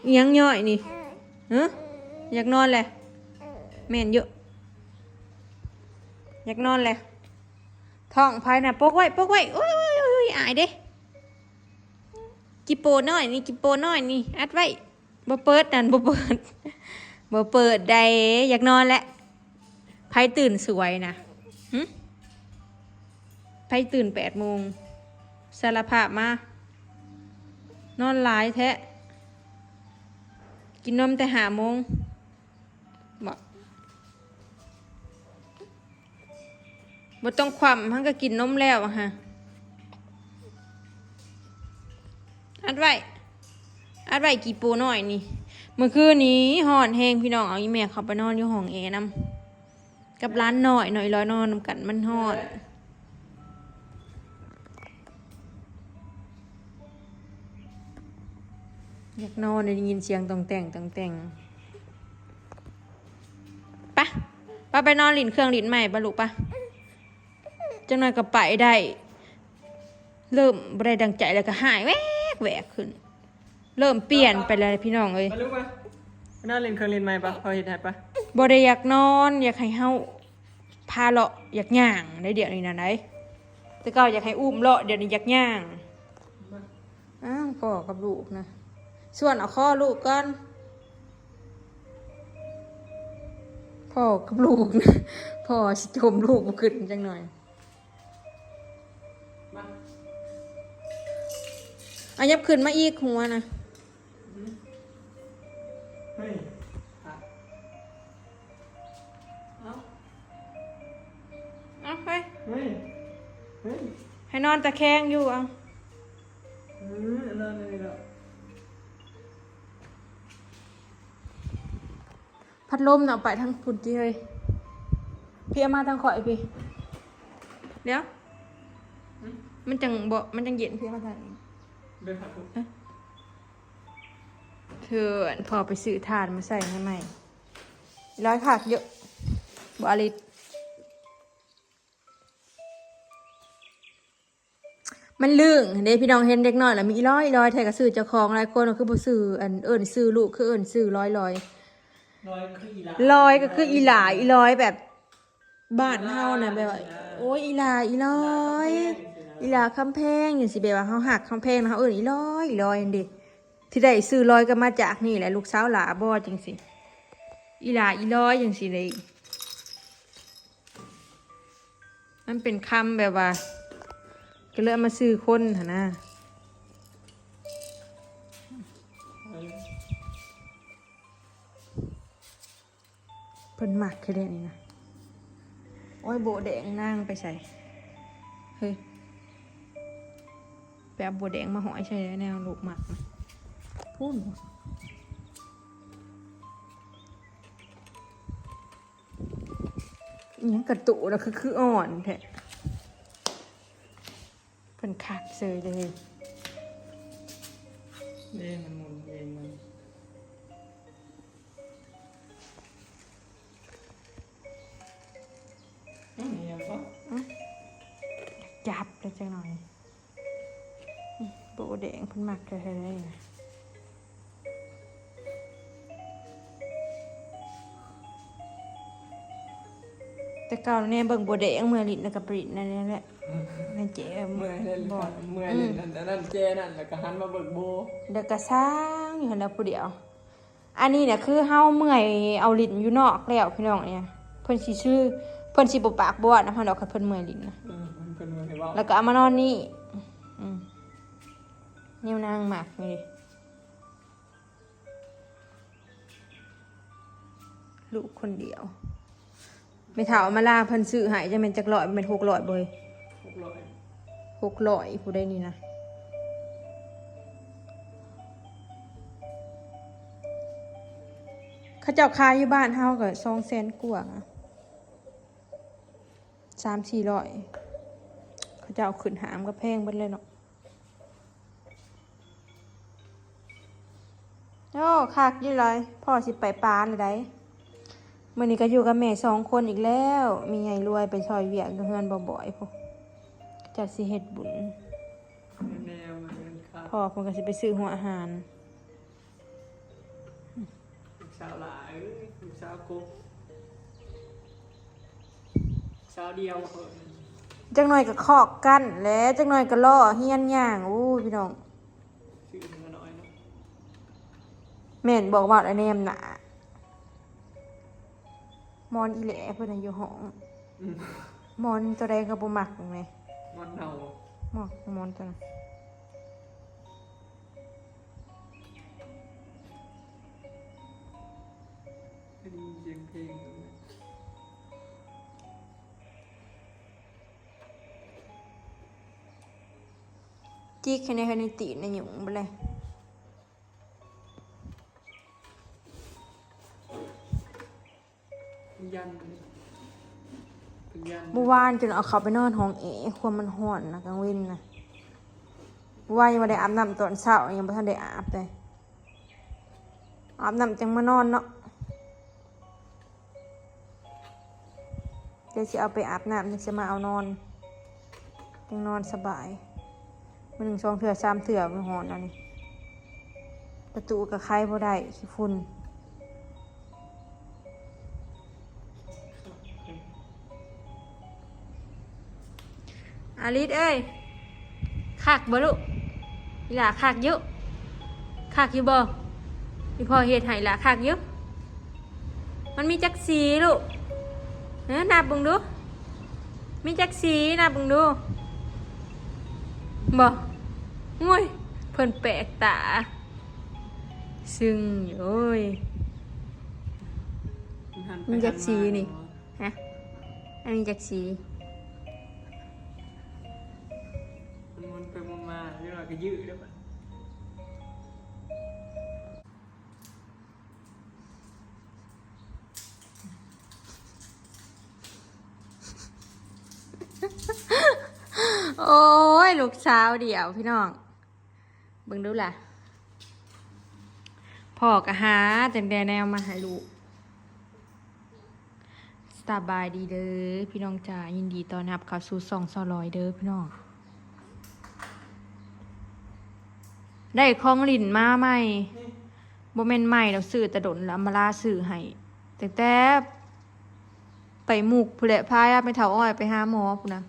ອີ່ຫຍັງຍ້ອຍນີ້? ຮະ? ຢາກນອນແຫຼະ. ແມ່ນຢູ່. ຢາກນອນແຫຼະ. ທ້ອງໃຜນະ? ປົກໄວ້, ປົກໄວ້. ໂອ້ຍ, ໂອ້ຍ, ໂອ້ຍ, ອາຍເດ້. ກິໂປນ້ອຍນີ້, ກິໂປນ້ອຍນີ້. ອັດໄວ້. ບໍ່ເປີດນັ້ນ, ບໍ່ເປີດ. ບໍ່ເປີດໃດ. ຢາກນອນແຫຼະ. ໃຜຕື່ນສວຍນະ? ຫຶ? ໃຜຕື່ນແປດໂມງ? ສາລະພາບມາ. ນອນຫຼາຍແທ້. ກິນນົມແຕ່ຫ້າໂມງບໍ? ບໍ່ຕ້ອງຄວ່ຳ, ມັນກໍກິນນົມແລ້ວຫະ. ອັດໄວ້, ອັດໄວ້ ກີໂປນ້ອຍນີ້. ເມື່ອຄືນນີ້ຮ້ອນແຮງພີ່ນ້ອງ, ເອົາອີ່ແມ່ເຂົ້າໄປນອນຢູ່ຫ້ອງແອນຳ. ກັບຫຼານນ້ອຍ, ນ້ອຍລອຍນອນນຳກັນ, ມັນຮ້ອນ. ຢາກນອນ, ໄດ້ຍິນສຽງຕ່ອງແຕ່ງ, ຕ່ອງແຕ່ງ. ປະ, ປະ, ໄປນອນຫຼິ້ນເຄື່ອງຫຼິ້ນໃໝ່ປະລູກ, ປະ. ຈັກໜ່ອຍກໍໄປໄດ້. ເລີ່ມບໍ່ໄດ້ດັ່ງໃຈແລ້ວກໍຮ້າຍແວກໆຂຶ້ນ. ເລີ່ມປ່ຽນໄປແລ້ວພີ່ນ້ອງເອີຍ. ໄປລູກ ໄປ ໄປນອນຫຼິ້ນເຄື່ອງຫຼິ້ນໃໝ່ປະ, ພໍ່ເຮັດໃຫ້ປະ. ບໍ່ໄດ້ຢາກນອນ, ຢາກໃຫ້ເຮົາພາເລາະ, ຢາກຍ່າງໄດ໋ ດຽວນີ້ນະໄດ໋. ແຕ່ເກົ່າຢາກໃຫ້ອຸ້ມເລາະ, ດຽວນີ້ຢາກຍ່າງ. ອ້າວ ພໍ່ກັບລູກນະ, ຊວນເອົາຄໍລູກກ່ອນ. ພໍ່ກັບລູກນະ, ພໍ່ຊິຈົ່ມລູກບໍ່ຂຶ້ນຈັກໜ່ອຍ. ມາ ອາ ຍັບຂຶ້ນມາອີກຫົວນະ. ເຮີ້ຍ ເອົາ ເອົາ ເຮີ້ຍ ເຮີ້ຍ ເຮີ້ຍ ໃຫ້ນອນຕະແຄງຢູ່ ເອົາ ເອີ ນອນນີ້ແຫຼະ. ພັດລົມນະ ເອົາໄປທາງພຸ້ນຕິເຮີ້ຍ. ພີ່ ເອົາມາທາງຂ້ອຍພີ້. ດຽວ ຫຶ? ມັນຈັ່ງບໍ່ ມັນຈັ່ງເຢັນ. ພີ່ ເອົາມາທາງນີ້. ເອີ ເພິ່ນ ພໍ່ໄປຊື້ຖ່ານມາໃສ່ໃຫ້ໃໝ່. ຫຼາຍຄັກເຍາະບໍ່ອາລິດ. ມັນລຶ້ງເດ້ພີ່ນ້ອງ, ເຫັນເດັກນ້ອຍລະມີອີ່ຫຼອຍອີ່ຫຼອຍແທ້ ກໍຊື່ເຈົ້າຂອງ. ຫຼາຍຄົນກໍຄືບໍ່ຊື່ ອັນ ເອີ້ນຊື່ລູກ ຄືເອີ້ນຊື່ຫຼອຍໆ. ຫຼອຍກໍຄືອີ່ຫຼາ ອີ່ຫຼອຍແບບບ້ານເຮົານະ ແບບວ່າ ໂອ້ຍ ອີ່ຫຼາ ອີ່ຫຼອຍ ອີ່ຫຼາຄຳແພງ ຈັ່ງຊີ້. ແບບວ່າເຮົາຮັກຄຳແພງນະ ເຮົາເອີ້ນອີ່ຫຼອຍ ອີ່ຫຼອຍຫັ້ນເດ້. ທີ່ໄດ້ຊື່ຫຼອຍກໍມາຈາກນີ້ແຫຼະ ລູກສາວຫຼ້າບໍ່ ຈັ່ງຊີ້ ອີ່ຫຼາ ອີ່ຫຼອຍ ຈັ່ງຊີ້ເດ້. ມັນເປັນຄຳແບບວ່າ ກໍເລີຍເອົາມາຊື່ຄົນຫັ້ນນະ. ເພິ່ນມັກແທ້ເດນີ້ນະ. ໂອ້ຍ ໂບະແດງນາງໄປໃສ? ເຮີ້ຍ ໄປເອົາໂບະແດງມາຫ້ອຍໃສ່ແນວລູກມັກນະ. ພຸ້ນ ອີ່ຫຍັງກະໂຕລະ ຄື ຄືອ່ອນແທ້. ເພິ່ນຄັກເສີຍເລີຍ. ເດ້ ມັນໝູນເອງມັນ. ອືມ ອີ່ຫຍັງກໍ ອືມ ຈັບແລ້ວຈັກໜ່ອຍ. ໂບະແດງເພິ່ນມັກແທ້ໆເດ້. ແຕ່ເກົ່າແນມເບິ່ງໂບະແດງ ເມື່ອຫຼິ້ນແລ້ວກໍໄປຫຼິ້ນອັນນັ້ນແຫຼະ ໃນເຈ ເມື່ອຫຼິ້ນ ເມື່ອຫຼິ້ນອັນນັ້ນເຈນັ້ນ ແລ້ວກໍຫັນມາເບິ່ງໂບ ແລ້ວກໍສ້າງຢູ່ຫັ້ນແຫຼະຜູ້ດຽວ. ອັນນີ້ນະ ຄືເຮົາເມື່ອຍເອົາຫຼິ້ນຢູ່ນອກແລ້ວພີ່ນ້ອງ. ເອີ ເພິ່ນຊິຊື້ ເພິ່ນຊິບໍ່ປາກບໍ່ວ່ານຳເຮົາດອກ ຄັນເພິ່ນເມື່ອຍຫຼິ້ນນະ. ເອີ ເພິ່ນ ເພິ່ນເມື່ອຍເວົ້າ ແລ້ວກໍເອົາມານອນນີ້ ອືມ ແນວນາງມັກນີ້. ລູກຄົນດຽວ ແມ່ເຖົ້າມາລາເພິ່ນຊື້ໃຫ້ ຈັກແມ່ນຈັກຮ້ອຍ ແມ່ນຫົກຮ້ອຍບໍ່ເຮີ້ຍ? ຫົກຮ້ອຍ ຫົກຮ້ອຍ ຜູ້ໃດນີ້ນະ. ເຂົາເຈົ້າຂາຍຢູ່ບ້ານເຮົາກໍສອງແສນກວ່າ ສາມສີ່ຮ້ອຍ ເຂົາເຈົ້າເອົາຂຶ້ນຫ້າງກໍແພງເບິດແລ້ວເນາະ. ໂອ້ ຄັກຢູ່ຫຼາຍ ພໍ່ຊິໄປປ່າແລ້ວໃດ໋. ມື້ນີ້ກໍຢູ່ກັບແມ່ສອງຄົນອີກແລ້ວ ແມ່ໃຫຍ່ລວຍໄປຊ່ອຍວຽກຢູ່ເຮືອນບໍ່ບ່ອຍພຸ້ນ ເຂົາເຈົ້າຊິເຮັດບຸນ. ແນວມັນຄັກ ພໍ່ເພິ່ນກໍຊິໄປຊື້ຫົວອາຫານ. ສາວຫຼາຍ ສາວກົບ ສາວດຽວ. ຈັກໜ່ອຍກໍຄອກກັນແຫຼະ ຈັກໜ່ອຍກໍລໍ້ຮຽນຍ່າງ. ໂອ້ຍ ພີ່ນ້ອງ ຊື່ມັນນ້ອຍເນາະ. ແມ່ນ ບອກວ່າແນມໜ້າ ໝອນອີແຫຼະເພິ່ນນະຢູ່ຫ້ອງ. ອືມ ໝອນຕົວໃດກໍບໍ່ມັກແມ. ໝອນເນົ່າ ໝອນ ໝອນຕົວນັ້ນ. ໄດ້ຍິນສຽງເພງ. ຈິກໃຫ້ແດ່ ໃຫ້ໜ້ອຍຕີນໃນຫຍຸງໄປເລີຍ. ມື້ວານຈົນເອົາເຂົ້າໄປນອນຫ້ອງແອ ຄວາມມັນຮ້ອນນະ ກາງເວັນນະ. ເມື່ອວານຍັງບໍ່ໄດ້ອາບນ້ຳຕອນເຊົ້າ ຍັງບໍ່ທັນໄດ້ອາບເລີຍ ອາບນ້ຳຈັ່ງມານອນເນາະ. ດຽວຊິເອົາໄປອາບນ້ຳ ຈັ່ງຊິມາເອົານອນ ຈັ່ງນອນສະບາຍ. ມື້ໜຶ່ງສອງເທື່ອສາມເທື່ອ ມັນຮ້ອນອັນນີ້. ປະຕູກໍໄຂບໍ່ໄດ້ ຂີ້ຝຸ່ນ. ອາລິດເອີຍ ຄັກບໍ່ລູກ? ອີຫຼ້າຄັກຢູ່? ຄັກຢູ່ບໍ່? ອີພໍ່ເຮັດໃຫ້ອີຫຼ້າຄັກຢູ່? ມັນມີຈັກສີລູກ? ເອີ ນັບເບິ່ງດູ ມີຈັກສີ? ນັບເບິ່ງດູ. ບໍ່? ໂອ້ຍ ເພິ່ນແປກຕາ ຊຶ່ງຢູ່. ໂອ້ຍ ມັນຫັນໄປຫັນມາ ມີຈັກສີນີ້? ຮະ? ອັນນີ້ຈັກສີ? ມັນໝູນໄປໝູນມາ ເວລາກໍຢືດແລ້ວບາດ. ໂອ້ຍ ລູກສາວດຽວ ພີ່ນ້ອງ ເບິ່ງດູລະ ພໍ່ກໍຫາແຕ່ແນວມາໃຫ້ລູກ. ສະບາຍດີເດີພີ່ນ້ອງຈ໋າ ຍິນດີຕ້ອນຮັບເຂົ້າສູ່ຊ່ອງສາວລອຍເດີພີ່ນ້ອງ. ໄດ້ຂອງຫຼິ້ນມາໃໝ່ ບໍ່ແມ່ນໃໝ່ດອກ ຊື້ແຕ່ດົນລະ ອຳມາລາຊື້ໃຫ້ ຕັ້ງແຕ່ໄປມຸກພຸ້ນແຫຼະ ພາແມ່ເຖົ້າອ້ອຍໄປຫາໝໍພຸ້ນນະ.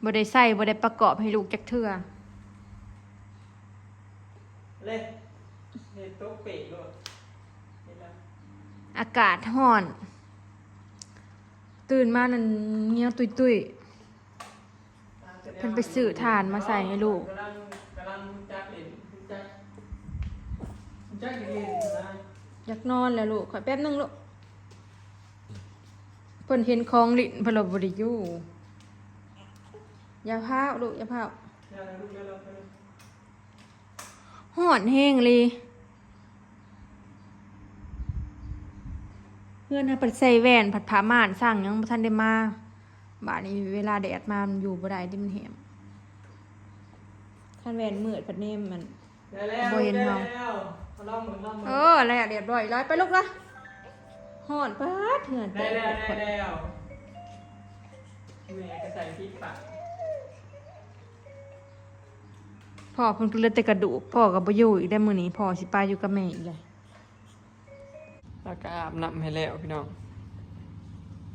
ບໍ່ໄດ້ໃສ່ ບໍ່ໄດ້ປະກອບໃຫ້ລູກຈັກເທື່ອ. ເລີຍ ເຮັດໂຕະເປະໂລດ ເຫັນລະ ອາກາດຮ້ອນ ຕື່ນມານັ້ນ ເຫຍື້ອຕຸ້ຍໆ. ເພິ່ນໄປຊື້ຖ່ານມາໃສ່ໃຫ້ລູກ. ກຳລັງ ກຳລັງຮູ້ຈັກຫຼິ້ນ ຮູ້ຈັກ ຮູ້ຈັກຫຼິ້ນນະ. ຢາກນອນແລ້ວລູກ ຂໍແປັບໜຶ່ງລູກ. ເພິ່ນເຫັນຂອງຫຼິ້ນ ເພິ່ນລະບໍ່ໄດ້ຢູ່. ຢ່າພ້າວລູກ ຢ່າພ້າວ. ຢ່າລູກ ຢ່າລະ ຢ່າລະ. ຮ້ອນແຮງອີ່ຫຼີ. ເຮືອນເຮົາພັດໃສ່ແວ່ນ ພັດຜ້າມ່ານ ຊ່າງຍັງບໍ່ທັນໄດ້ມາ. ບາດນີ້ເວລາແດດມາມັນຢູ່ບໍ່ໄດ້ເດ້ ມັນແຫ້ງ. ຄັນແວ່ນມືດພັດແນມມັນ ໄດ້ແລ້ວ ບໍ່ເຫັນເຮົາ ໄດ້ແລ້ວ ລອງເບິ່ງ ລອງເບິ່ງ. ເອີ ແລ້ວ ລຽບຮ້ອຍ ລອຍໄປລູກລະ. ຮ້ອນປາດ ເຮືອນແຕກ ໄດ້ແລ້ວ ໄດ້ແລ້ວ. ແມ່ກໍໃສ່ຜິດປາກ. ພໍ່ເພິ່ນກໍເຫຼືອແຕ່ກະດູກ ພໍ່ກໍບໍ່ຢູ່ອີກໄດ້ມື້ນີ້ ພໍ່ຊິໄປຢູ່ກັບແມ່ອີກແລ້ວ. ລາວກໍອາບນ້ຳໃຫ້ແລ້ວພີ່ນ້ອງ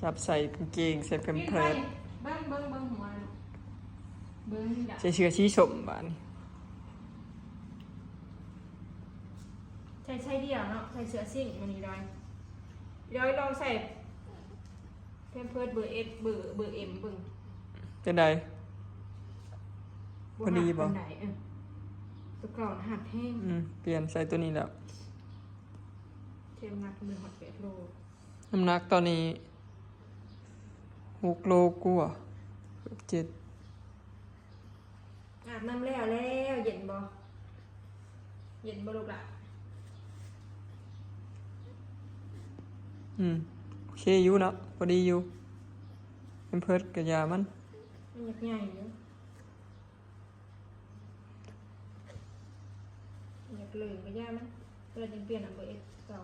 ຈັບໃສ່ກາງເກງ ໃສ່ແພມເພີດ ເບິ່ງ ເບິ່ງ ເບິ່ງຫົວ ເບິ່ງ ໃສ່ເສື້ອສີສົ້ມບາດນີ້. ໃສ່ ໃສ່ດຽວເນາະ ໃສ່ເສື້ອຊິງມື້ນີ້ ດອຍ ດອຍລອງໃສ່ ແພມເພີດເບີເອັສ ເບີ ເບີເອັມເບິ່ງ ຈັ່ງໃດ? ພໍດີບໍ່? ບໍ່ໜັກປານໃດ ເອີ ຕົວເກົ່າໜັກແຮງ. ອືມ ປ່ຽນໃສ່ຕົວນີ້ແລ້ວ. ເຄມໜັກ ໜຶ່ງຮ້ອຍແປດໂລ. ນ້ຳໜັກຕອນນີ້ຫົກໂລກວ່າ ເກືອບເຈັດ. ອາບນ້ຳແລ້ວແລ້ວ ເຢັນບໍ່? ເຢັນບໍ່ລູກຫຼ້າ? ອືມ ໂອເຄຢູ່ເນາະ ພໍດີຢູ່. ແພມເພີດກໍຢ່າມັນ ມັນຢາກໃຫຍ່ຢູ່ ຢາກເລີຍກໍຢ່າມັນ ກໍເລີຍຈຶ່ງປ່ຽນເອົາເບີເອັສເກົ່າ.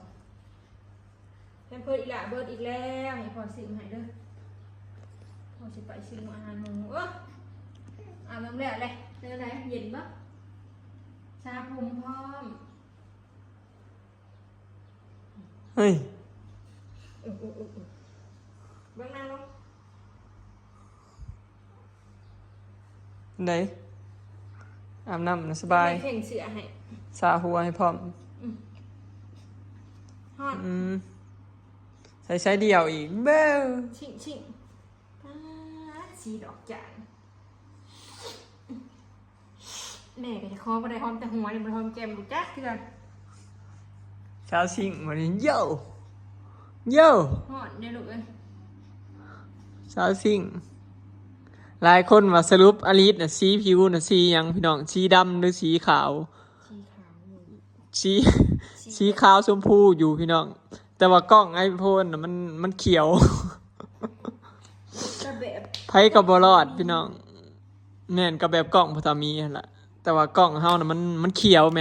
ແພມເພີດອີ່ຫຼ້າເບີດອີກແລ້ວ ໃຫ້ພໍ່ຊື້ມາໃຫ້ເດີ. ພໍ່ຊິໄປຊື້ອາຫານໝູ. ໂອ້ ອາບນ້ຳແລ້ວແຫຼະ ເປັນຈັ່ງໃດ ເຢັນບໍ່? ສະຜົມພ້ອມ. ເຮີ້ຍ ເອີ ເອີ ເອີ ເອີ ເບິ່ງນາງລົງ. ໃດ ອາບນ້ຳນະສະບາຍ. ແມ່ເຄັ່ງເສື້ອໃຫ້ ສະຫົວໃຫ້ພ້ອມ. ອືມ ຮ້ອນ. ອືມ ໃສ່ສາຍດຽວອີກ. ເບິ່ງ ຊິງ ຊິງ ປາດ ສີດອກຈານ. ແມ່ກໍຈະຂໍບໍ່ໄດ້ຫອມແຕ່ຫົວນີ້ ບໍ່ໄດ້ຫອມແກ້ມລູກຈັກເທື່ອ. ສາວຊິງ ມື້ນີ້ ໂຢ ໂຢ ຮ້ອນເດ້ລູກເອີຍ. ສາວຊິງ ຫຼາຍຄົນວ່າສະຫຼຸບອາລິດນະ ສີຜິວນະສີຫຍັງພີ່ນ້ອງ? ສີດຳຫຼືສີຂາວ? ສີຂາວຢູ່ ສີ ສີຂາວຊົມພູຢູ່ພີ່ນ້ອງ. ແຕ່ວ່າກ້ອງໄອໂຟນນະ ມັນ ມັນຂຽວ ກະແບບ ໃຜກໍບໍ່ລອດພີ່ນ້ອງ. ແມ່ນ ກໍແບບກ້ອງພໍ່ເຖົ້າໝີຫັ້ນລະ ແຕ່ວ່າກ້ອງເຮົານະ ມັນ ມັນຂຽວແມ.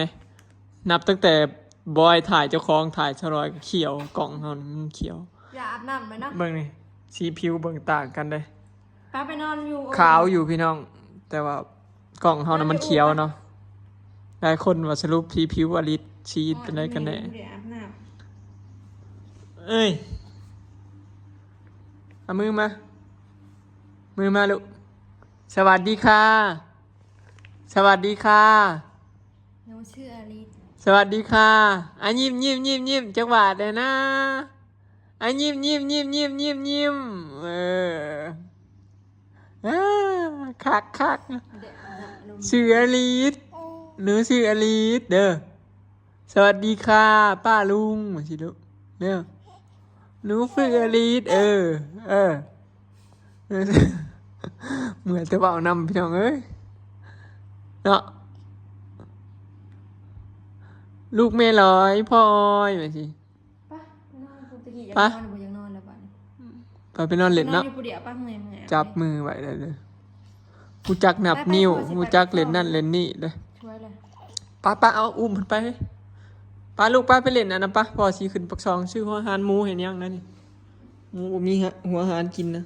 ນັບຕັ້ງແຕ່ບອຍຖ່າຍເຈົ້າຂອງ ຖ່າຍສາວລອຍກໍຂຽວ. ກ້ອງເຮົານະ ມັນຂຽວ. ຢ່າອາບນ້ຳໄປນະ. ເບິ່ງນີ້ ສີຜິວເບິ່ງຕ່າງກັນເດ້. ປ້າໄປນອນຢູ່ ຂາວຢູ່ພີ່ນ້ອງ ແຕ່ວ່າກ້ອງເຮົານະມັນຂຽວເນາະ. ຫຼາຍຄົນວ່າສະຫຼຸບສີຜິວອາລິດ ສີຕົວໃດກັນແນ່? ບໍ່ໄດ້ອາບນ້ຳ. ເອີຍ ເອົາມືມາ ມືມາລູກ. ສະຫວັດດີຄ່າ ສະຫວັດດີຄ່າ. ໜູຊື່ອາລິດ. ສະຫວັດດີຄ່າ. ອາ ຍິ້ມໆໆໆ ຈັກບາດແດ່ນາ. ອາ ຍິ້ມໆໆໆ ຍິ້ມ. ເອີ ອາ ຄັກໆ. ຊື່ອາລິດ ໜູຊື່ອາລິດເດີ. ສະຫວັດດີຄ່າປ້າລຸງ ວ່າຊິລູກເດີ. ໜູຊື່ອາລິດ ເອີ ເອີ ເມື່ອຍແຕ່ເວົ້ານຳພີ່ນ້ອງເອີຍເນາະ. ລູກແມ່ລອຍ ພໍ່ອອຍ ວ່າຊິ. ໄປ ໄປນອນພຸ້ນ ຕະກີ້ຢາກ ໄປ ນອນ ບໍ່ຢາກນອນແລ້ວບາດນີ້. ໄປ ໄປນອນເຫຼັ້ນເນາະ ນອນຢູ່ຜູ້ດຽວ. ໄປ ເມື່ອຍ ເມື່ອຍ ຈັບມືໄວ້ໄດ້ເດີ. ຮູ້ຈັກນັບນິ້ວ ຮູ້ຈັກເຫຼັ້ນນັ້ນເຫຼັ້ນນີ້ເດີ. ຊ່ວຍເລີຍ ໄປໆ ເອົາ ອຸ້ມເພິ່ນໄປ. ໄປລູກ ໄປ ໄປເຫຼັ້ນອັນນັ້ນ ໄປ ພໍ່ຊິຂຶ້ນປາກຊ່ອງ ຊື້ຫົວອາຫານໝູໃຫ້ນາງນະນີ້. ໝູບໍ່ມີຫົວອາຫານກິນນະ.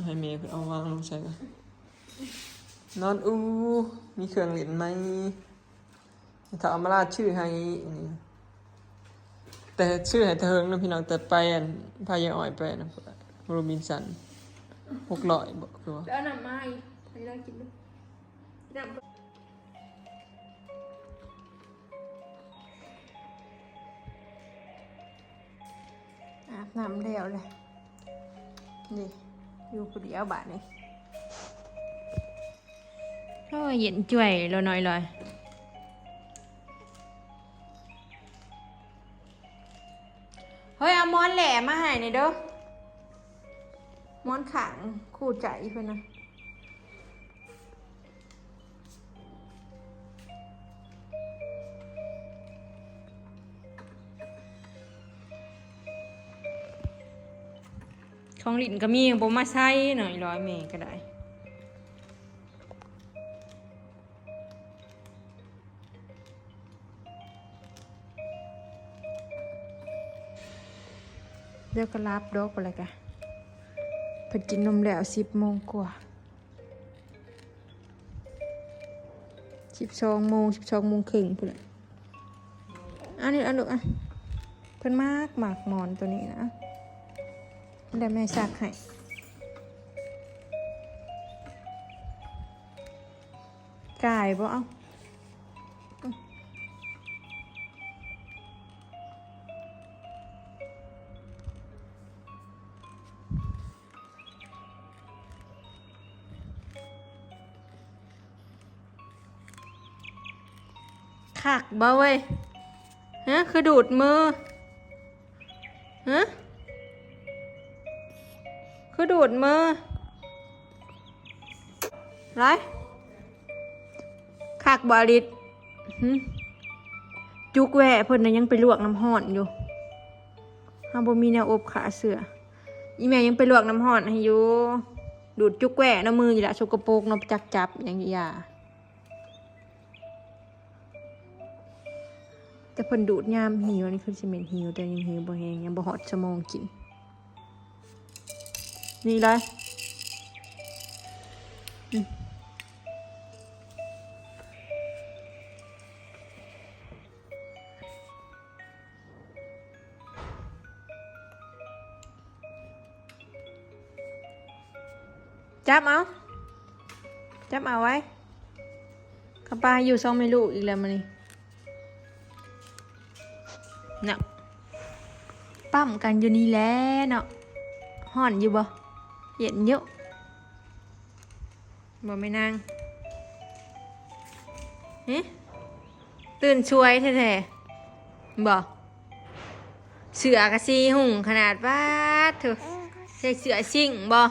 ໃຫ້ແມ່ເພິ່ນເອົາວາງລົງໃສ່ກ່ອນ. ນອນອູ້ ມີເຄື່ອງຫຼິ້ນໃໝ່. ຖ້າເອົາມາລາດຊື່ໃຫ້ ແຕ່ຊື່ໃຫ້ແຕ່ເຫິງນະພີ່ນ້ອງ ແຕ່ໄປອັນ ພາຍາຍອ້ອຍໄປນະ ໂຣບິນສັນ ຫົກຮ້ອຍບໍ ຄືວ່າ ໄປເອົານ້ຳມາອີກ ໃຫ້ລາວກິນດູ. ນ້ຳ ອາບນ້ຳແລ້ວແຫຼະ ນີ້ ຢູ່ຜູ້ດຽວບາດນີ້. ໂອ້ຍ ເຢັນຈ້ວຍ ລາວນ້ອຍລອຍ. ເຮີ້ຍ ເອົາໝອນແຫຼມາໃຫ້ໜ່ອຍເດີ ໝອນຂ້າງຄູ່ໃຈເພິ່ນນະ. ຂອງຫຼິ້ນກໍມີ ບໍ່ມາໃສ່ໜ່ອຍລອຍ ແມ່ກໍໄດ້. ດຽວກໍຫຼັບດອກ ພຸ້ນລະກະ ເພິ່ນກິນນົມແລ້ວ ສິບໂມງກວ່າ ສິບສອງໂມງ ສິບສອງໂມງເຄິ່ງພຸ້ນແຫຼະ. ອັນນີ້ ອັນລູກ ອະ ເພິ່ນມັກ ມັກໝອນໂຕນີ້ນະ ດຽວແມ່ຊັກໃຫ້. ກາຍບໍ່ ເອົາ ຄັກບໍ່ເວີຍ? ຮະ ຄືດູດມື? ຮະ ຄືດູດມື? ໄລ ຄັກບໍ່ອາລິດ? ຫື ຈຸກແວ້ເພິ່ນນະ ຍັງໄປລວກນ້ຳຮ້ອນຢູ່. ເຮົາບໍ່ມີແນວອົບຂ້າເຊື້ອ. ອີແມ່ຍັງໄປລວກນ້ຳຮ້ອນໃຫ້ຢູ່. ດູດຈຸກແວ້ເນາະ ມືນີ້ລະສົກກະປົກເນາະ ຈັກຈັບຫຍັງຢ່າ. ແຕ່ເພິ່ນດູດຍາມຫິວ ອັນນີ້ຄືຊິແມ່ນຫິວ ແຕ່ຍັງຫິວບໍ່ແຮງ ຍັງບໍ່ຮອດຊົ່ວໂມງກິນ. ນີ້ໄດ໋ ອືມ ຈັບເອົາ ຈັບເອົາໄວ້. ເຂົາປ້າຢູ່ສອງແມ່ລູກອີກແລ້ວມື້ນີ້ເນາະ. ປ້ຳກັນຢູ່ນີ້ແຫຼະເນາະ. ຮ້ອນຢູ່ບໍ່? ເຢັນຢູ່ບໍ່ແມ່ນາງ? ຫື? ຕື່ນສວຍແທ້ໆ ບໍ່? ເສື້ອກະສີຮຸ່ງຂະໜາດ. ປາດໂທ້ ໃສ່ເສື້ອຊິງບໍ່?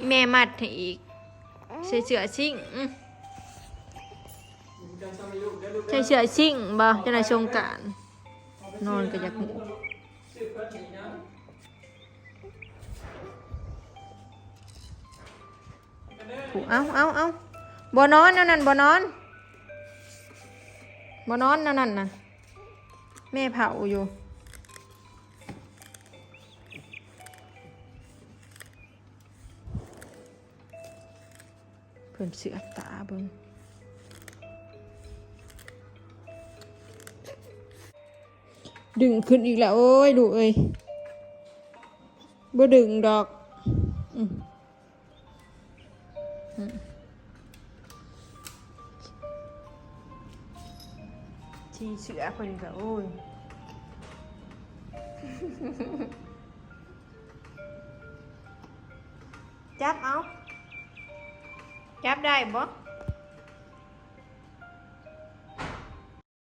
ແມ່ມັດໃຫ້ອີກ. ໃສ່ເສື້ອຊິງ ອື ໃສ່ເສື້ອຊິງບໍ່? ເຈົ້ານາຍສົງການ ນອນກະຢາກໝູກ. ເອົາ ເອົາ ເອົາ ບໍ່ນອນແນວນັ້ນ ບໍ່ນອນ ບໍ່ນອນແນວນັ້ນນະ. ແມ່ເຜົາຢູ່. ເພິ່ນເຊື່ອຕາເບິ່ງ ດຶງຂຶ້ນອີກແລ້ວ. ໂອ້ຍ ລູກເອີຍ ບໍ່ດຶງດອກ. ອື ອື ທີ່ເສື້ອເພິ່ນກະ ໂອ້ຍ ຈັບເອົາ ຈັບໄດ້ບໍ່?